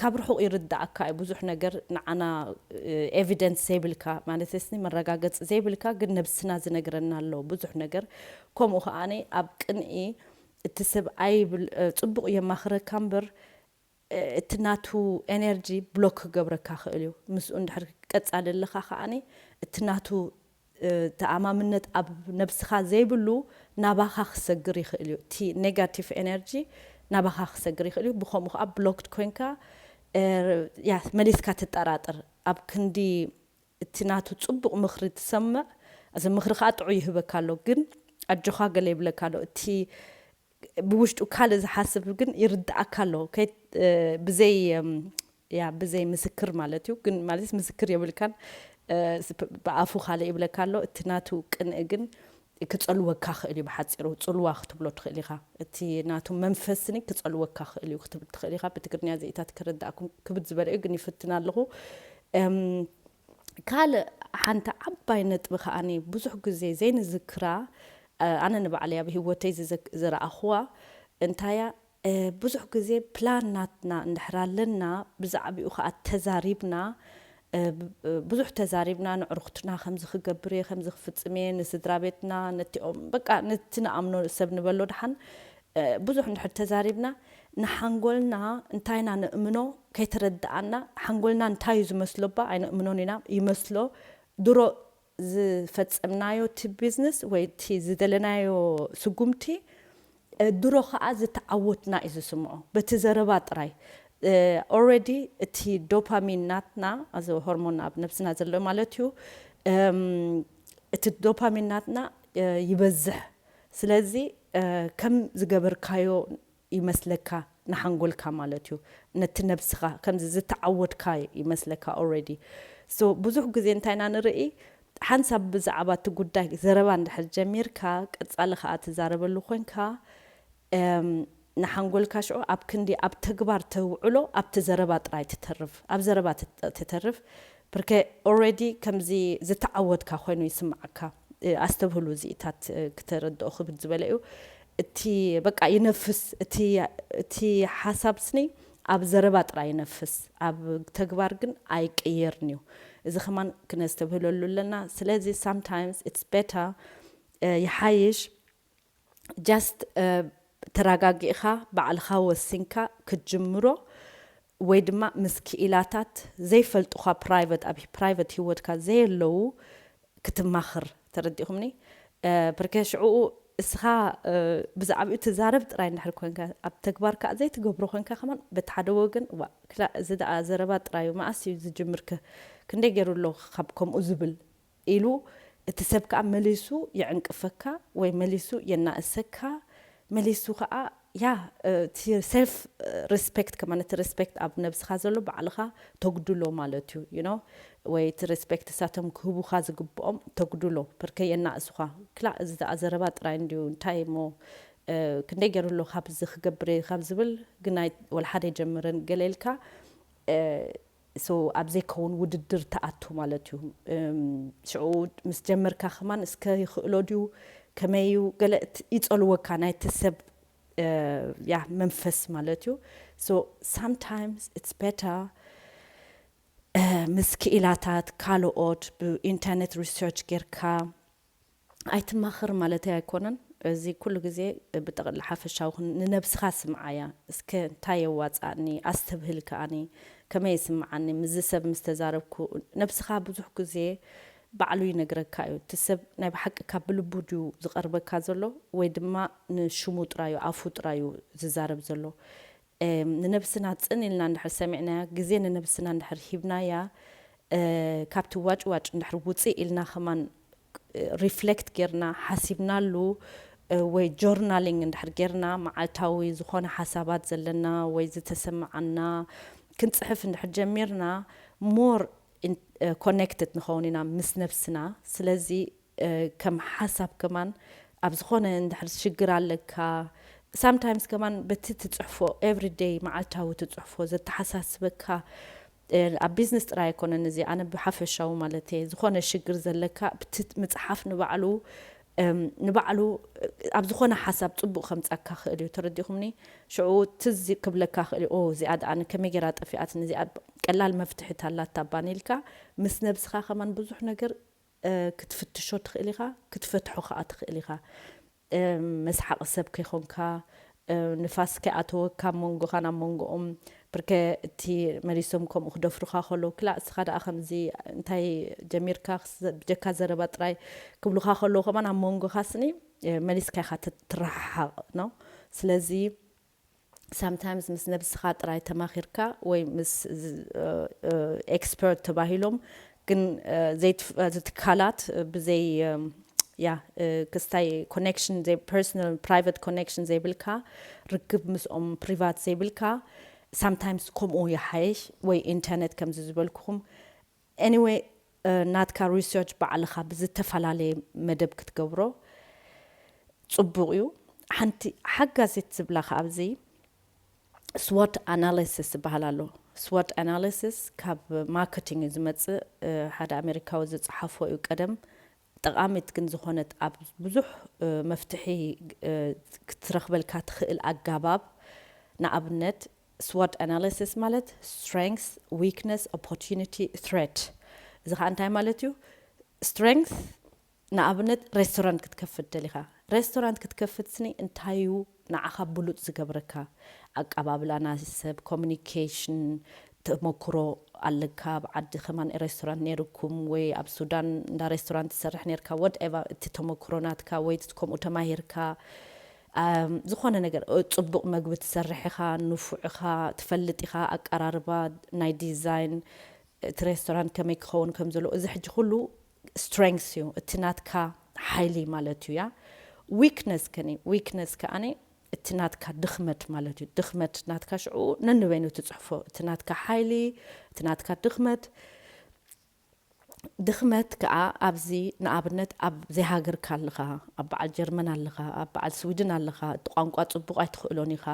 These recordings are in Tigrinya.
ካብ ርሑቕ ይርዳእካ እዩ ብዙሕ ነገር። ንዓና ኤቪደንስ ዘይብልካ ማለት ስኒ መረጋገፂ ዘይብልካ፣ ግን ነብስና ዝነግረና ኣሎ ብዙሕ ነገር። ከምኡ ከዓኒ ኣብ ቅንኢ እቲ ሰብ ኣይብል ጽቡቕ የማኽረካ እምበር እቲ ናቱ ኤነርጂ ብሎክ ክገብረካ ክእል እዩ። ምስኡ እንድሕር ቀጻሊ ኣለኻ ከዓኒ እቲ ናቱ ተኣማምነት ኣብ ነብስኻ ዘይብሉ ናባኻ ክሰግር ይኽእል እዩ። እቲ ኔጋቲቭ ኤነርጂ ናባኻ ክሰግር ይኽእል እዩ። ብኸምኡ ከዓ ብሎክድ ኮይንካ ያ መሊስካ ትጠራጠር። ኣብ ክንዲ እቲ ናቱ ጽቡቕ ምኽሪ ትሰምዕ፣ እዚ ምኽሪ ከዓ ጥዑይ ይህበካ ኣሎ፣ ግን ኣጆኻ ገለ ይብለካ ኣሎ። እቲ ብውሽጡ ካልእ ዝሓስብ ግን ይርድኣካ ኣሎ። ብዘይ ያ ብዘይ ምስክር ማለት እዩ። ግን ማለት ምስክር የብልካን፣ ብኣፉ ካልእ ይብለካ ኣሎ። እቲ ናቱ ቅንኢ ግን ክጸልወካ ክእል እዩ። ብሓጺሩ ጽልዋ ክትብሎ ትኽእል ኢኻ። እቲ ናቱ መንፈስኒ ክጸልወካ ክእል እዩ ክትብል ትኽእል ኢኻ። ብትግርኛ ዘይታት ክርዳእኩም ክብድ ዝበለ እዩ፣ ግን ይፍትን ኣለኹ። ካልእ ሓንቲ ዓባይ ነጥቢ ከዓኒ ብዙሕ ግዜ ዘይንዝክራ፣ ኣነ ንባዕለይ ኣብ ህይወተይ ዝረኣኽዋ እንታያ፣ ብዙሕ ግዜ ፕላን ናትና እንድሕር ኣለና፣ ብዛዕባኡ ከዓ ተዛሪብና፣ ብዙሕ ተዛሪብና፣ ንዕሩኽትና ከምዚ ክገብር እየ፣ ከምዚ ክፍጽም እየ፣ ንስድራ ቤትና፣ ነቲኦም በቃ ነቲ ንኣምኖ ሰብ ንበሎ ድሓን ብዙሕ እንድሕር ተዛሪብና፣ ንሓንጎልና እንታይና ንእምኖ ከይተረድኣና፣ ሓንጎልና እንታይ እዩ ዝመስሎ እባ ኣይነእምኖን ኢና ይመስሎ። ድሮ ዝፈጸምናዮ እቲ ቢዝነስ ወይ እቲ ዝደለናዮ ስጉምቲ ድሮ ከዓ ዝተዓወትና እዩ ዝስምዖ። በቲ ዘረባ ጥራይ ኦረዲ እቲ ዶፓሚን ናትና፣ እዚ ሆርሞን ኣብ ነብስና ዘሎ ማለት እዩ፣ እቲ ዶፓሚን ናትና ይበዝሕ። ስለዚ ከም ዝገበርካዮ ይመስለካ ንሓንጎልካ ማለት እዩ። ነቲ ነብስኻ ከምዚ ዝተዓወድካ ይመስለካ ኦረዲ። ሶ ብዙሕ ግዜ እንታይ ኢና ንርኢ፣ ሓንሳብ ብዛዕባ እቲ ጉዳይ ዘረባ እንድሕር ጀሚርካ፣ ቀጻሊ ከኣ ትዛረበሉ ኮንካ፣ ንሓንጎልካ ሽዑ ኣብ ክንዲ ኣብ ተግባር ተውዕሎ ኣብቲ ዘረባ ጥራይ ትተርፍ፣ ኣብ ዘረባ ትተርፍ። ብርከ ኦረዲ ከምዚ ዝተዓወትካ ኮይኑ ይስምዓካ። ኣስተብህሉ እዚኢታት ክተረድኦ ክብድ ዝበለ እዩ። እቲ በቃ ይነፍስ፣ እቲ ሓሳብ ስኒ ኣብ ዘረባ ጥራይ ይነፍስ፣ ኣብ ተግባር ግን ኣይቅየርን እዩ። እዚ ከማን ክነስተብህለሉ ኣለና። ስለዚ sometimes it's better፣ ይሓይሽ just ተረጋጊእኻ ባዕልኻ ወሲንካ ክትጅምሮ፣ ወይ ድማ ምስ ክኢላታት ዘይፈልጡኻ ፕራይቨት፣ ኣብ ፕራይቨት ህይወትካ ዘየለዉ ክትማኽር። ተረዲኹምኒ? ብርከ ሽዕኡ እስኻ ብዛዕባኡ ትዛረብ ጥራይ እንድሕር ኮንካ፣ ኣብ ተግባር ከዓ ዘይትገብሮ ኮንካ ከማን በቲ ሓደ ወገን ክላ እዚ ደኣ ዘረባ ጥራዩ መኣስ እዩ ዝጅምርከ? ክንደይ ገይሩ ኣሎ ካብ ከምኡ ዝብል ኢሉ እቲ ሰብ ከዓ መሊሱ የዕንቅፈካ ወይ መሊሱ የናእሰካ። መሊሱ ከዓ ያ እቲ ሰልፍ ሪስፔክት ከማን እቲ ሪስፔክት ኣብ ነብስኻ ዘሎ ባዕልኻ ተጉድሎ ማለት እዩ። You know፣ ወይ እቲ ሪስፔክት እሳቶም ክህቡኻ ዝግብኦም ተጉድሎ። ብርከ የናእሱኻ። ክላ እዚ ደኣ ዘረባ ጥራይ እንድዩ፣ እንታይ እሞ ክንደይ ገይሩ ኣሎ ካብዚ ክገብር እየ ካብ ዝብል ግናይ ወላ ሓደ ይጀምርን ገለ ኢልካ ሶ ኣብ ዘይከውን ውድድር ትኣቱ ማለት እዩ። ሽዑ ምስ ጀመርካ ከማን እስከ ይኽእሎ ድዩ ከመይ እዩ ገለ ይጸልወካ ናይቲ ሰብ ያ መንፈስ ማለት እዩ። So sometimes it's better ምስ ክኢላታት ካልኦት ብኢንተርኔት ሪሰርች ጌርካ ኣይትማኽር ማለተይ ኣይኮነን። እዚ ኩሉ ግዜ ብጠቕሊ ሓፈሻዊ ንነብስኻ ስምዓያ። እስከ እንታይ የዋፅኣኒ፣ ኣስተብህል ከኣኒ ከመይ ይስምዓኒ፣ ምስዚ ሰብ ምስ ተዛረብኩ። ነብስኻ ብዙሕ ግዜ ባዕሉ ይነግረካ እዩ። እቲ ሰብ ናይ ብሓቂ ካብ ብልቡ ድዩ ዝቐርበካ ዘሎ ወይ ድማ ንሽሙ ጥራዩ ኣፉ ጥራዩ ዝዛረብ ዘሎ? ንነብስና ጽን ኢልና እንድሕር ሰሚዕናያ፣ ግዜ ንነብስና እንድሕር ሂብናያ፣ ካብቲ ዋጭ ዋጭ እንድሕር ውፅእ ኢልና ከማን ሪፍሌክት ጌርና ሓሲብናሉ ወይ ጆርናሊንግ እንድሕር ጌርና፣ መዓልታዊ ዝኾነ ሓሳባት ዘለና ወይ ዝተሰማዓና ክንፅሕፍ እንድሕር ጀሚርና፣ ሞር ኮኔክትድ ንኸውን ኢና ምስ ነብስና። ስለዚ ከም ሓሳብ ከማን ኣብ ዝኾነ እንድሕር ሽግር ኣለካ፣ ሳምታይምስ ከማን በቲ ትፅሕፎ ኤቭሪደይ መዓልታዊ ትፅሕፎ ዘተሓሳስበካ ኣብ ቢዝነስ ጥራይ ኣይኮነን እዚ፣ ኣነ ብሓፈሻዊ ማለት እየ። ዝኾነ ሽግር ዘለካ ብቲ ምፅሓፍ ንባዕሉ ንባዕሉ ኣብ ዝኾነ ሓሳብ ፅቡቕ ከምፃካ ክእል እዩ። ተረዲኹምኒ? ሽዑ ትዝ ክብለካ ክእል እዩ። እዚኣ ደኣ ከመይ ገይራ ጠፊኣትኒ፣ እዚኣ ቀላል መፍትሒ ታላታ ባን ኢልካ ምስ ነብስኻ ከማን ብዙሕ ነገር ክትፍትሾ ትኽእል ኢኻ፣ ክትፈትሖ ከዓ ትኽእል ኢኻ። መስሓቂ ሰብ ከይኮንካ፣ ንፋስ ከይኣተወካ ኣብ መንጎኻን ኣብ መንጎኦም፣ ብርከ እቲ መሊሶም ከምኡ ክደፍሩኻ ከለዉ፣ ክላ እስኻ ደኣ ከምዚ እንታይ ጀሚርካ፣ ብጀካ ዘረባ ጥራይ ክብሉኻ ከለዉ ከማን ኣብ መንጎኻ ስኒ መሊስካ ኢኻ ትረሓሓቕ ነው። ስለዚ ሳምታይምስ ምስ ነብስኻ ጥራይ ተማኺርካ ወይ ምስ ኤክስፐርት ተባሂሎም ግን ትካላት ብዘይ ያ ክስታይ ኮኔክሽን ዘይ ፐርሰናል ፕራይቨት ኮኔክሽን ዘይብልካ፣ ርክብ ምስኦም ፕሪቫት ዘይብልካ ሳምታይምስ ከምኡ ይሓይሽ። ወይ ኢንተርኔት ከምዚ ዝበልኩኹም ኤኒወይ ናትካ ሪሰርች ባዕልኻ ብዝተፈላለየ መደብ ክትገብሮ ፅቡቕ እዩ። ሓንቲ ሓጋዚት ዝብላ ከ ኣብዚ ስዎት ኣናሊሲስ ዝበሃል ኣሎ። ስዎት ኣናሊሲስ ካብ ማርኬቲንግ እዩ ዝመፅእ። ሓደ ኣሜሪካዊ ዝፀሓፎ እዩ ቀደም። ጠቓሚት ግን ዝኾነት ኣብ ብዙሕ መፍትሒ ክትረኽበልካ ትኽእል ኣጋባብ፣ ንኣብነት ስዎት ኣናሊሲስ ማለት ስትሬንግስ፣ ዊክነስ፣ ኦፖርቹኒቲ፣ ትሬት። እዚ ከዓ እንታይ ማለት እዩ? ስትሬንግስ ንኣብነት ሬስቶራንት ክትከፍት ደሊኻ፣ ሬስቶራንት ክትከፍት ስኒ እንታይ እዩ ንዓኻ ብሉፅ ዝገብረካ? ኣቀባብላ ናይ ሰብ፣ ኮሚኒኬሽን፣ ተመክሮ ኣለካ። ኣብ ዓዲ ከማን ሬስቶራንት ነይርኩም ወይ ኣብ ሱዳን እንዳ ሬስቶራንት ትሰርሕ ነይርካ፣ ወትኤቨር እቲ ተመክሮ ናትካ ወይ ከምኡ ተማሂርካ ዝኾነ ነገር ፅቡቕ መግቢ ትሰርሕ ኢኻ፣ ንፉዕ ኢኻ፣ ትፈልጥ ኢኻ ኣቀራርባ ናይ ዲዛይን እቲ ሬስቶራንት ከመይ ክኸውን ከም ዘለዎ። እዚ ሕጂ ኩሉ ስትሬንግስ እዩ፣ እቲ ናትካ ሓይሊ ማለት እዩ። ያ ዊክነስ ከኒ ዊክነስ ከኣኒ እቲ ናትካ ድኽመት ማለት እዩ። ድኽመት ናትካ ሽዑ ነንበይኑ ትፅሕፎ፣ እቲ ናትካ ሓይሊ፣ እቲ ናትካ ድኽመት። ድኽመት ከዓ ኣብዚ ንኣብነት ኣብ ዘይሃገርካ ኣለኻ፣ ኣብ በዓል ጀርመን ኣለኻ፣ ኣብ በዓል ስዊድን ኣለኻ፣ እቲ ቋንቋ ፅቡቕ ኣይትኽእሎን ኢኻ፣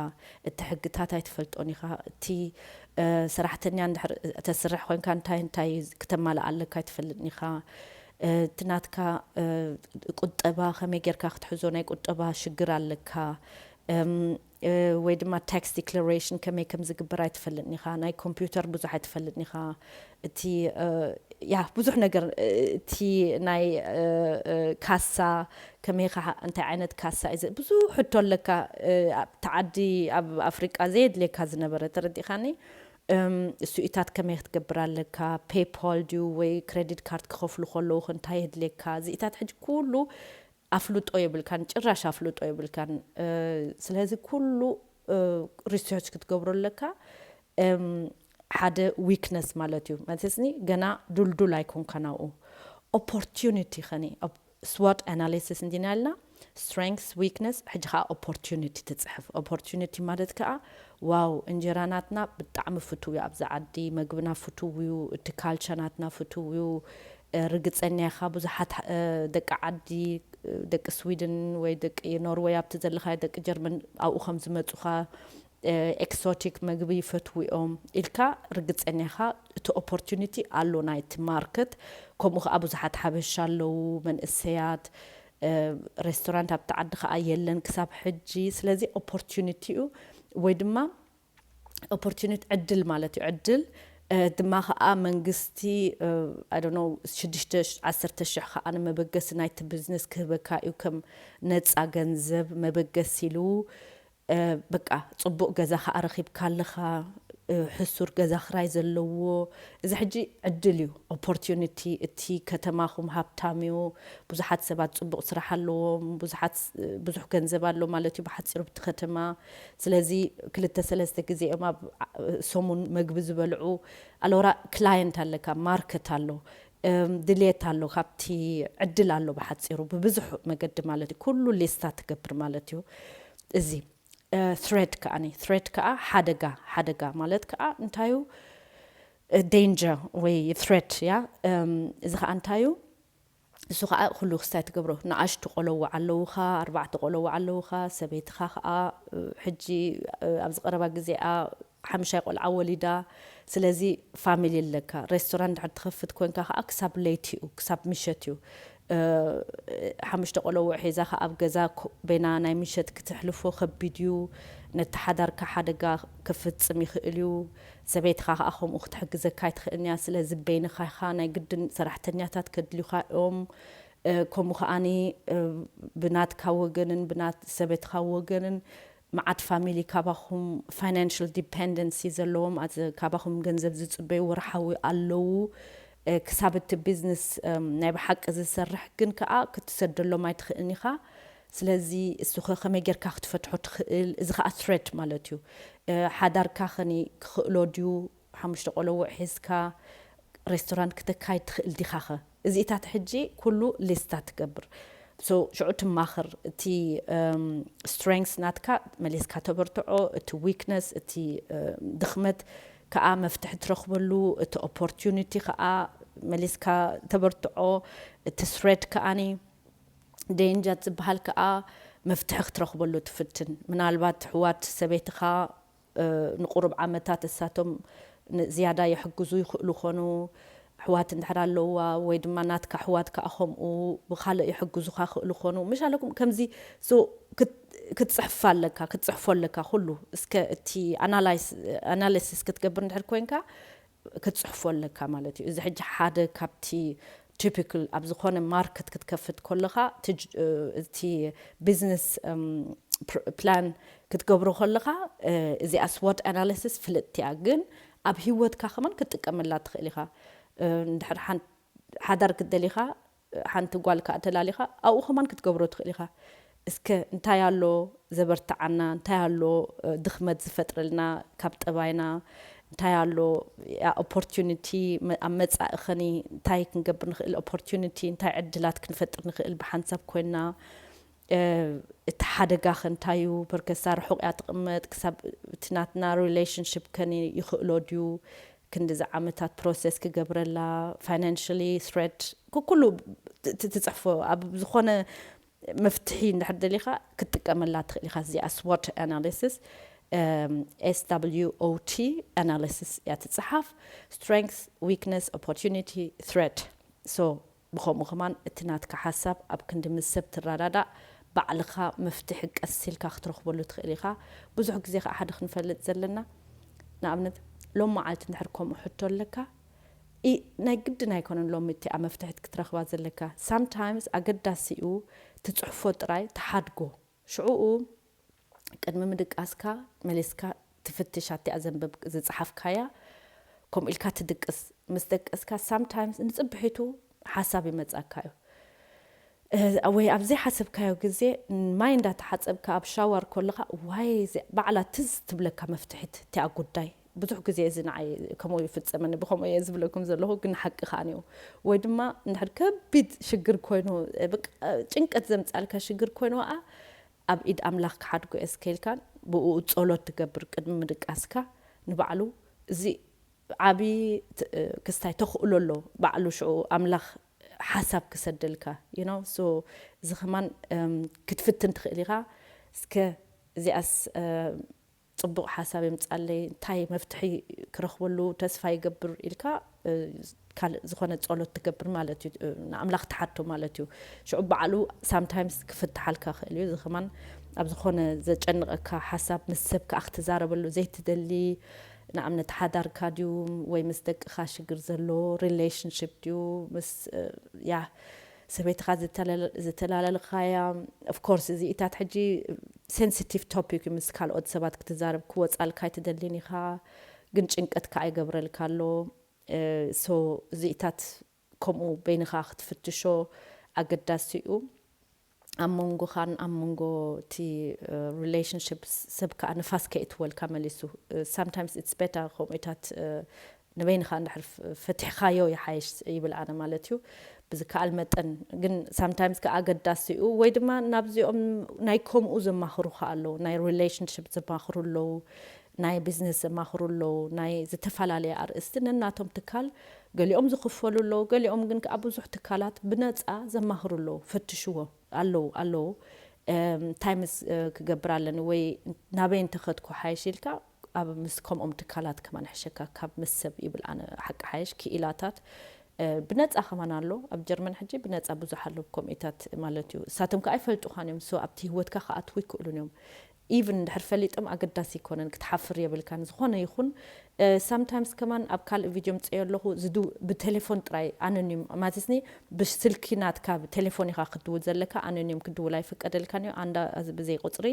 እቲ ሕግታት ኣይትፈልጦን ኢኻ፣ እቲ ሰራሕተኛ እንድሕር ተስርሕ ኮይንካ እንታይ እንታይ ክተማልእ ኣለካ ኣይትፈልጥን ኢኻ፣ እቲ ናትካ ቁጠባ ከመይ ጌርካ ክትሕዞ ናይ ቁጠባ ሽግር ኣለካ። ወይ ድማ ታክስ ዲክለሬሽን ከመይ ከም ዝግበር ኣይትፈልጥን ኢኻ፣ ናይ ኮምፒውተር ብዙሕ ኣይትፈልጥን ኢኻ። እቲ ያ ብዙሕ ነገር እቲ ናይ ካሳ ከመይ ከዓ እንታይ ዓይነት ካሳ እዩ ብዙሕ ሕቶ ኣለካ። ኣብቲ ዓዲ ኣብ ኣፍሪቃ ዘየድልየካ ዝነበረ ተረዲኻኒ። እሱኢታት ከመይ ክትገብር ኣለካ፣ ፔፓል ድዩ ወይ ክሬዲት ካርድ ክኸፍሉ ከለዉ እንታይ የድልየካ፣ እዚኢታት ሕጂ ኩሉ ኣፍልጦ የብልካን፣ ጭራሽ ኣፍልጦ የብልካን። ስለዚ ኩሉ ሪሰርች ክትገብሮ ኣለካ። ሓደ ዊክነስ ማለት እዩ። ማለትስኒ ገና ዱልዱል ኣይኮንካ ናብኡ። ኦፖርቹኒቲ ኸኒ ስዋት ኣናሊሲስ እንዲና ያልና ስትሬንግስ ዊክነስ ሕጂ ከዓ ኦፖርቹኒቲ ትፅሕፍ። ኦፖርቹኒቲ ማለት ከዓ ዋው እንጀራ ናትና ብጣዕሚ ፍትው እዩ ኣብዚ ዓዲ፣ መግብና ፍትው እዩ፣ እቲ ካልቸር ናትና ፍትው እዩ። ርግፀኛ ኢኻ ብዙሓት ደቂ ዓዲ፣ ደቂ ስዊድን ወይ ደቂ ኖርወይ ኣብቲ ዘለኻዮ ደቂ ጀርመን ኣብኡ ከም ዝመፁኻ ኤክሶቲክ መግቢ ይፈትዉ እዮም ኢልካ ርግፀኛ ኢኻ። እቲ ኦፖርቹኒቲ ኣሎ ናይቲ ማርኬት። ከምኡ ከዓ ብዙሓት ሓበሻ ኣለዉ መንእሰያት። ሬስቶራንት ኣብቲ ዓዲ ከዓ የለን ክሳብ ሕጂ። ስለዚ ኦፖርቹኒቲ እዩ ወይ ድማ ኦፖርቹኒቲ ዕድል ማለት እዩ። ዕድል ድማ ከዓ መንግስቲ ኣይ ዶንት ኖ ሽዱሽተ ዓሰርተ ሽሕ ከዓ ንመበገሲ ናይቲ ቢዝነስ ክህበካ እዩ ከም ነፃ ገንዘብ መበገሲ ኢሉ። በቃ ፅቡቕ ገዛ ከዓ ረኺብካ ኣለኻ። ሕሱር ገዛ ክራይ ዘለዎ እዚ ሕጂ ዕድል እዩ። ኦፖርቹኒቲ እቲ ከተማኹም ሃብታም እዩ። ብዙሓት ሰባት ፅቡቕ ስራሕ ኣለዎም። ብዙሓት ብዙሕ ገንዘብ ኣሎ ማለት እዩ ብሓፂሩ ብቲ ከተማ። ስለዚ ክልተ ሰለስተ ግዜ እዮም ኣብ ሰሙን መግቢ ዝበልዑ። ኣሎራ ክላየንት ኣለካ፣ ማርኬት ኣሎ፣ ድሌት ኣሎ፣ ካብቲ ዕድል ኣሎ ብሓፂሩ ብብዙሕ መገዲ ማለት እዩ። ኩሉ ሊስታ ትገብር ማለት እዩ። እዚ ትሬት ከዓ ትሬት ከዓ ሓደጋ፣ ሓደጋ ማለት ከዓ እንታዩ ዴንጀር ወይ ትሬት እያ። እዚ ከዓ እንታዩ እሱ ከዓ ኩሉ ክስታይ ትገብሮ። ንኣሽቱ ቆለዎ ኣለውኻ፣ ኣርባዕተ ቆለዎ ኣለውኻ፣ ሰበይትኻ ከዓ ሕጂ ኣብዚ ቀረባ ግዜኣ ሓምሻይ ቆልዓ ወሊዳ። ስለዚ ፋሚሊ ኣለካ። ሬስቶራንት ድሕር ትኸፍት ኮንካ ከዓ ክሳብ ለይቲ እዩ፣ ክሳብ ምሸት እዩ። ሓሙሽተ ቆለውዕ ሒዛ ከኣ ኣብ ገዛ በይና ናይ ምሸት ክትሕልፎ ከቢድ እዩ። ነቲ ሓዳርካ ሓደጋ ክፍጽም ይኽእል እዩ። ሰበይትኻ ከኣ ከምኡ ክትሕግዘካ ኣይትኽእልን እያ። ስለዚ በይንኻ ኢኻ፣ ናይ ግድን ሰራሕተኛታት ከድልዩኻ እዮም። ከምኡ ከኣኒ ብናትካ ወገንን ብናት ሰበይትኻ ወገንን መዓት ፋሚሊ ካባኹም ፋይናንሽል ዲፐንደንሲ ዘለዎም፣ ካባኹም ገንዘብ ዝጽበዩ ወርሓዊ ኣለዉ። ክሳብ እቲ ቢዝነስ ናይ ብሓቂ ዝሰርሕ ግን ከኣ ክትሰደሎም ኣይትኽእልን ኢኻ። ስለዚ እሱ ከ ከመይ ጌርካ ክትፈትሖ ትኽእል? እዚ ከኣ ትሬት ማለት እዩ። ሓዳርካ ከኒ ክኽእሎ ድዩ? ሓሙሽተ ቆለውዕ ሒዝካ ሬስቶራንት ክተካይድ ትኽእል ዲኻኸ? እዚኢታት ሕጂ ኩሉ ሊስታ ትገብር። ሽዑ ትማኽር። እቲ ስትሬንግስ ናትካ መሊስካ ተበርትዖ፣ እቲ ዊክነስ፣ እቲ ድኽመት ከኣ መፍትሒ ትረኽበሉ፣ እቲ ኦፖርቱኒቲ ከኣ መሊስካ ተበርትዖ፣ እቲ ስሬት ከኣኒ ደንጃት ዝበሃል ከኣ መፍትሒ ክትረኽበሉ ትፍትን። ምናልባት ኣሕዋት ሰበይትኻ ንቁሩብ ዓመታት እሳቶም ዝያዳ ይሕግዙ ይኽእሉ ኾኑ። ኣሕዋት እንድሕር ኣለውዋ ወይ ድማ ናትካ ኣሕዋት ከኣ ከምኡ ብኻልእ ይሕግዙኻ ይኽእሉ ኾኑ። ምሽ ኣለኩም ከምዚ ክትጽሕፍ ኣለካ፣ ክትጽሕፎ ኣለካ ኩሉ። እስከ እቲ ኣናላይሲስ ክትገብር እንድሕር ኮይንካ ክትጽሕፎ ኣለካ ማለት እዩ። እዚ ሕጂ ሓደ ካብቲ ቲፒካል ኣብ ዝኾነ ማርኬት ክትከፍት ከለኻ እቲ ቢዝነስ ፕላን ክትገብሮ ከለኻ እዚኣ ስዎት ኣናሊሲስ ፍልጥቲ እያ። ግን ኣብ ህይወትካ ከማን ክትጥቀመላ ትኽእል ኢኻ። እንድሕር ሓዳር ክትደሊኻ ሓንቲ ጓል ከኣ ተላሊኻ ኣብኡ ከማን ክትገብሮ ትኽእል ኢኻ። እስከ እንታይ ኣሎ ዘበርትዓና፣ እንታይ ኣሎ ድኽመት ዝፈጥረልና ካብ ጠባይና፣ እንታይ ኣሎ ኦፖርቱኒቲ ኣብ መጻኢ ኸኒ እንታይ ክንገብር ንኽእል፣ ኦፖርቱኒቲ እንታይ ዕድላት ክንፈጥር ንኽእል ብሓንሳብ ኮይንና፣ እቲ ሓደጋ ኸ እንታይ እዩ፣ በርከሳ ርሑቕ እያ ትቕመጥ፣ ክሳብ እቲ ናትና ሪሌሽንሽፕ ከኒ ይኽእሎ ድዩ፣ ክንድዚ ዓመታት ፕሮሰስ ክገብረላ፣ ፋይናንሽሊ ትሬት፣ ኩሉ ትጽሕፎ ኣብ ዝኾነ መፍትሒ እንድሕር ደሊኻ ክትጥቀመላ ትኽእል ኢኻ። እዚኣ ስዎት ኣናሊሲስ፣ SWOT ኣናሊሲስ እያ ትጽሓፍ። ስትሬንግስ፣ ዊክነስ፣ ኦፖርቱኒቲ፣ ትሬት። ሶ ብኸምኡ ከማን እቲ ናትካ ሓሳብ ኣብ ክንዲ ምስ ሰብ ትረዳዳእ ባዕልኻ መፍትሒ ቀስ ኢልካ ክትረኽበሉ ትኽእል ኢኻ። ብዙሕ ግዜ ከዓ ሓደ ክንፈልጥ ዘለና፣ ንኣብነት ሎም መዓልቲ እንድሕር ከምኡ ሕቶ ኣለካ፣ ናይ ግድን ኣይኮነን ሎሚ እቲኣ መፍትሒት ክትረኽባ ዘለካ። ሳምታይምስ ኣገዳሲኡ ትጽሕፎ ጥራይ ትሓድጎ። ሽዕኡ ቅድሚ ምድቃስካ መሊስካ ትፍትሽ። ኣቲኣ ዘንበብ ዝጸሓፍካያ ከምኡ ኢልካ ትድቅስ። ምስ ደቀስካ ሳምታይምስ ንጽብሒቱ ሓሳብ ይመጻካ እዩ። ወይ ኣብ ዘይሓሰብካዮ ግዜ ማይ እንዳተሓጸብካ ኣብ ሻወር ከለኻ ዋይ ባዕላ ትዝ ትብለካ መፍትሒት እቲኣ ጉዳይ። ብዙሕ ግዜ እዚ ንዓይ ከምኡ ይፍጸመኒ፣ ብኸምኡ እየ ዝብለኩም ዘለኹ፣ ግን ሓቂ ከኣ ነይሩ። ወይ ድማ እንድሕር ከቢድ ሽግር ኮይኑ፣ በቃ ጭንቀት ዘምጻልካ ሽግር ኮይኑ፣ ኣ ኣብ ኢድ ኣምላኽ ክሓድጎ እየ ስከ ኢልካን ብኡ ጸሎት ትገብር ቅድሚ ምድቃስካ ንባዕሉ። እዚ ዓቢ ክስታይ ተኽእሎ ኣሎ፣ ባዕሉ ሽዑ ኣምላኽ ሓሳብ ክሰደልካ። ዩ ኖ ሶ እዚ ከማን ክትፍትን ትኽእል ኢኻ። እስከ እዚኣስ ጽቡቕ ሓሳብ የምጻለይ፣ እንታይ መፍትሒ ክረኽበሉ ተስፋ ይገብር ኢልካ ካልእ ዝኾነ ጸሎት ትገብር ማለት እዩ። ንኣምላኽ ትሓቶ ማለት እዩ። ሽዑ ባዕሉ ሳምታይምስ ክፍትሓልካ ክእል እዩ። እዚ ከማን ኣብ ዝኾነ ዘጨንቐካ ሓሳብ ምስ ሰብ ከኣ ክትዛረበሉ ዘይትደሊ፣ ንኣብነት ሓዳርካ ድዩ ወይ ምስ ደቅኻ ሽግር ዘሎ ሪሌሽንሽፕ ድዩ ምስ ያ ሰበይትኻ ዝተላለልካያ። ኦፍኮርስ እዚኢታት ሕጂ ሴንሲቲቭ ቶፒክ እዩ። ምስ ካልኦት ሰባት ክትዛረብ ክወፃልካ ኣይትደልን ኢኻ፣ ግን ጭንቀትካ ኣይገብረልካ ኣሎ። ሶ እዚኢታት ከምኡ በይንኻ ክትፍትሾ ኣገዳሲ እዩ። ኣብ መንጎኻን ኣብ መንጎ እቲ ሪሌሽንሽፕ ሰብ ከዓ ንፋስ ከይእትወልካ መሊሱ። ሳምታይምስ ኢትስ ቤተር ከምኡታት ንበይንኻ እንድሕር ፈቲሕኻዮ ይሓይሽ ይብል ኣነ ማለት እዩ። ብዝከኣል መጠን ግን ሳምታይምስ ከዓ ኣገዳሲ እዩ። ወይ ድማ ናብዚኦም ናይ ከምኡ ዘማኽሩ ከዓ ኣለዉ፣ ናይ ሪሌሽንሽፕ ዘማኽሩ ኣለዉ፣ ናይ ቢዝነስ ዘማኽሩ ኣለዉ፣ ናይ ዝተፈላለየ ኣርእስቲ ነናቶም ትካል ገሊኦም ዝኽፈሉ ኣለዉ፣ ገሊኦም ግን ከዓ ብዙሕ ትካላት ብነፃ ዘማኽሩ ኣለዉ። ፈትሽዎ ኣለዉ ኣለዉ እንታይ ምስ ክገብር ኣለኒ ወይ ናበይ እንተኸድኩ ሓይሽ ኢልካ ኣብ ምስ ከምኦም ትካላት ከማን ሕሸካ ካብ ምስ ሰብ ይብል ኣነ ሓቂ ሓይሽ ክኢላታት ብነፃ ከማን ኣሎ ኣብ ጀርመን ሕጂ ብነፃ ብዙሕ ኣሎ ኮሚታት ማለት እዩ። እሳቶም ከዓ ኣይፈልጡኻን እዮም። ሶ ኣብቲ ህይወትካ ክኣትዉ ይክእሉን እዮም። ኢቭን እንድሕር ፈሊጦም ኣገዳሲ ይኮነን፣ ክትሓፍር የብልካን። ዝኾነ ይኹን ሳምታይምስ ከማን ኣብ ካልእ ቪድዮ ምፅዮ ኣለኹ። ዝድው ብቴሌፎን ጥራይ ኣነንዮም ማለትስኒ ብስልኪ ናትካ ብቴሌፎን ኢኻ ክትድውል ዘለካ፣ ኣነንዮም ክትድውል ኣይፍቀደልካን እዩ። ኣንዳ ብዘይ ቁፅሪ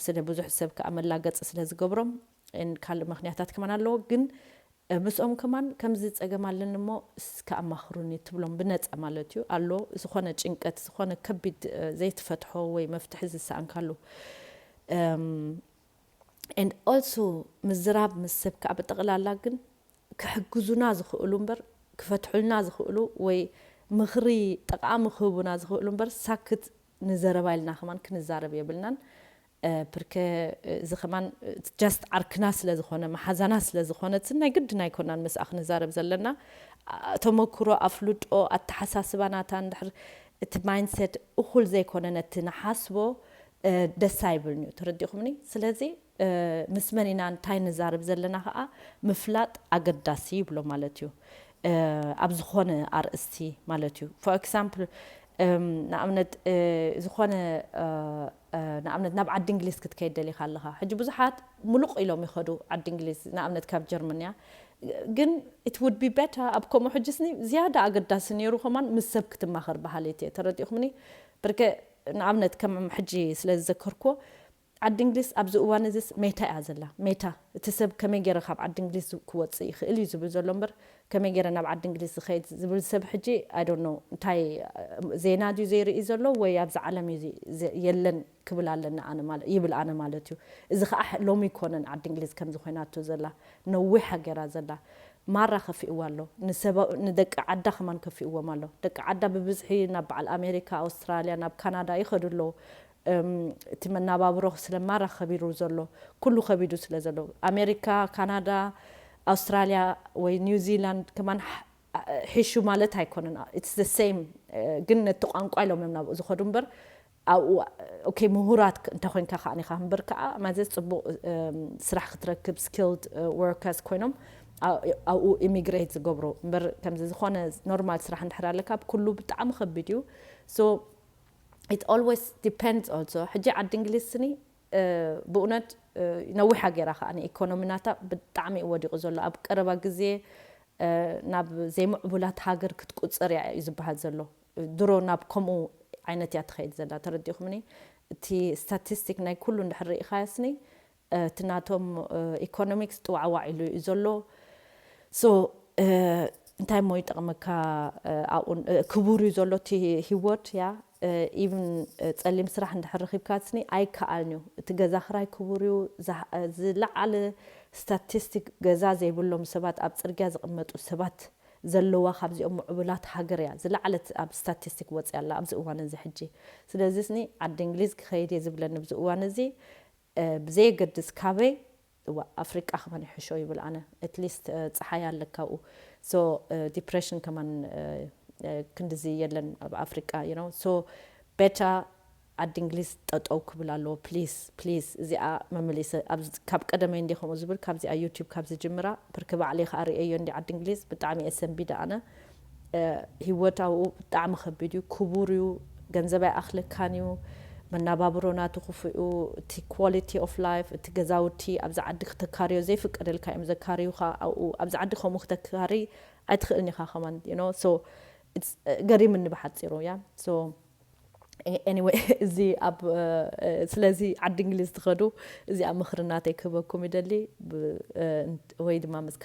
ስለ ብዙሕ ሰብ ከዓ መላገፂ ስለ ዝገብሮም ካልእ ምክንያታት ከማን ኣለዎ። ግን ምስኦም ከማን ከምዚ ፀገም ኣለኒ እሞ እስከ ኣማኽሩኒ ትብሎም ብነፃ ማለት እዩ። ኣሎ ዝኾነ ጭንቀት ዝኾነ ከቢድ ዘይትፈትሖ ወይ መፍትሒ ዝሰኣንካሉ። And also ምዝራብ ምስ ሰብ ከዓ ብጠቕላላ ግን ክሕግዙና ዝኽእሉ እምበር ክፈትሑልና ዝኽእሉ ወይ ምኽሪ ጠቓሚ ክህቡና ዝኽእሉ እምበር ሳክት ንዘረባ ኢልና ከማን ክንዛረብ የብልናን። ብርከ እዚ ከማን just ዓርክና ስለ ዝኾነ መሓዛና ስለ ዝኾነት ናይ ግድን ኣይኮናን ምስኣ ክንዛረብ ዘለና። ተመክሮ ኣፍልጦ ኣተሓሳስባ ናታ እንድሕር እቲ ማይንድሴት እኹል ዘይኮነ ነቲ ንሓስቦ ደስ ኣይብልንዩ። ተረዲኹምኒ? ስለዚ ምስ መን ኢና እንታይ ንዛረብ ዘለና ከዓ ምፍላጥ ኣገዳሲ ይብሎ ማለት እዩ። ኣብ ዝኾነ ኣርእስቲ ማለት እዩ። For example ንኣብነት ዝኾነ ንኣብነት ናብ ዓዲ እንግሊዝ ክትከይድ ደሊኻ ኣለኻ። ሕጂ ብዙሓት ሙሉቕ ኢሎም ይኸዱ ዓዲ እንግሊዝ ንኣብነት ካብ ጀርመንያ። ግን it would be better ኣብ ከምኡ ሕጂ ስኒ ዝያዳ ኣገዳሲ ነይሩ ከማን ምስ ሰብ ክትማኸር በሃሊት እየ። ተረዲእኹምኒ? ብርከ ንኣብነት ከም ሕጂ ስለ ዝዘከርኩዎ ዓዲ እንግሊዝ ኣብዚ እዋን እዚ ሜታ እያ ዘላ። ሜታ እቲ ሰብ ከመይ ገይረ ካብ ዓዲ እንግሊዝ ክወፅእ ይኽእል እዩ ዝብል ዘሎ እምበር ከመይ ገይረ ናብ ዓዲ እንግሊዝ ዝኸይድ ዝብል ሰብ ሕጂ I don't know እንታይ ዜና ድዩ ዘይርኢ ዘሎ ወይ ኣብዚ ዓለም እዩ የለን ክብል ኣለና ኣነ ማለት ይብል ኣነ ማለት እዩ። እዚ ከዓ ሎሚ ይኮነን ዓዲ እንግሊዝ ከምዚ ኮይናቶ ዘላ ነዊሕ ሃገራ ዘላ ማራ ከፊእዋ ኣሎ። ንደቂ ዓዳ ከማን ከፊእዎም ኣሎ። ደቂ ዓዳ ብብዝሒ ናብ በዓል ኣሜሪካ ኣውስትራልያ ናብ ካናዳ ይኸዱ ኣለዉ። እቲ መናባብሮ ስለማራ ከቢሩ ዘሎ ኩሉ ከቢዱ ስለ ዘሎ ኣሜሪካ ካናዳ ኣውስትራልያ ወይ ኒውዚላንድ ከማን ሒሹ ማለት ኣይኮነን። It's the same ግን ነቲ ቋንቋ ኢሎም እዮም ናብኡ ዝኸዱ እምበር ኣብኡ okay ምሁራት እንተኮይንካ ከዓ ኒካ እምበር ከዓ ማለት ፅቡቅ ስራሕ ክትረክብ skilled workers ኮይኖም ኣብኡ ኢሚግሬት ዝገብሩ እምበር ከምዚ ዝኾነ ኖርማል ስራሕ እንድሕር ኣለካ ኩሉ ብጣዕሚ ከቢድ እዩ። So it always depends also ሕጂ ዓዲ እንግሊዝ ስኒ ብእውነት ነዊሕ ሃገራ ከዓ ንኢኮኖሚ ናታ ብጣዕሚ እዩ ወዲቁ ዘሎ። ኣብ ቀረባ ግዜ ናብ ዘይምዕቡላት ሃገር ክትቁፀር እያ እዩ ዝበሃል ዘሎ። ድሮ ናብ ከምኡ ዓይነት እያ ትኸይድ ዘላ። ተረዲኹምኒ? እቲ ስታቲስቲክ ናይ ኩሉ እንድሕር ርኢኻዮ ስኒ እቲ ናቶም ኢኮኖሚክስ ጥዋዕዋዕ ኢሉ እዩ ዘሎ። So እንታይ እሞ ይጠቕመካ ኣብኡ ክቡር እዩ ዘሎ እቲ ሂወት እያ። ኢቭን ፀሊም ስራሕ እንድሕር ረኺብካ ስኒ ኣይከኣልን እዩ። እቲ ገዛ ክራይ ክቡር እዩ። ዝለዓለ ስታቲስቲክ ገዛ ዘይብሎም ሰባት ኣብ ፅርግያ ዝቕመጡ ሰባት ዘለዋ ካብዚኦም ምዕቡላት ሃገር እያ ዝለዓለት ኣብ ስታቲስቲክ ወፅያ ኣላ ኣብዚ እዋን እዚ ሕጂ። ስለዚ ስኒ ዓዲ እንግሊዝ ክኸይድ እየ ዝብለኒ ኣብዚ እዋን እዚ ብዘየገድስ ካበይ እዋ ኣፍሪቃ ከማን ይሕሾ ይብል ኣነ። At least ፀሓይ ኣለካ ኣብኡ። So ዲፕሬሽን ከማን ክንድዚ የለን ኣብ ኣፍሪቃ you know። So better ዓዲ እንግሊዝ ጠጠው ክብል ኣለዎ please please። እዚኣ መመሊሰ ካብ ቀደመይ እንዲ ከምኡ ዝብል ካብዚኣ ዩቲዩብ ካብ ዝጅምራ ብርክ ባዕለይ ከዓ ርእየዮ እንዲ ዓዲ እንግሊዝ ብጣዕሚ እየ ሰንቢደ ኣነ። ሂወት ኣብኡ ብጣዕሚ ከቢድ እዩ። ክቡር እዩ። ገንዘብ ኣይኣኽለካን እዩ። መናባብሮ ናቱ ክፉእ እዩ። እቲ quality of life እቲ ገዛውቲ ኣብዚ ዓዲ ክተካርዮ ዘይፍቀደልካ እዮም ዘካርዩኻ ኣብኡ ኣብዚ ዓዲ ከምኡ ክተካሪ ኣይትኽእልን ኢኻ ከማን you know። So ገሪምኒ ብሓፂሩ እያ። So anyway እዚ ኣብ ስለዚ ዓዲ እንግሊዝ ትኸዱ እዚኣ ምኽሪ ናተይ ክህበኩም ይደሊ። ወይ ድማ ምስ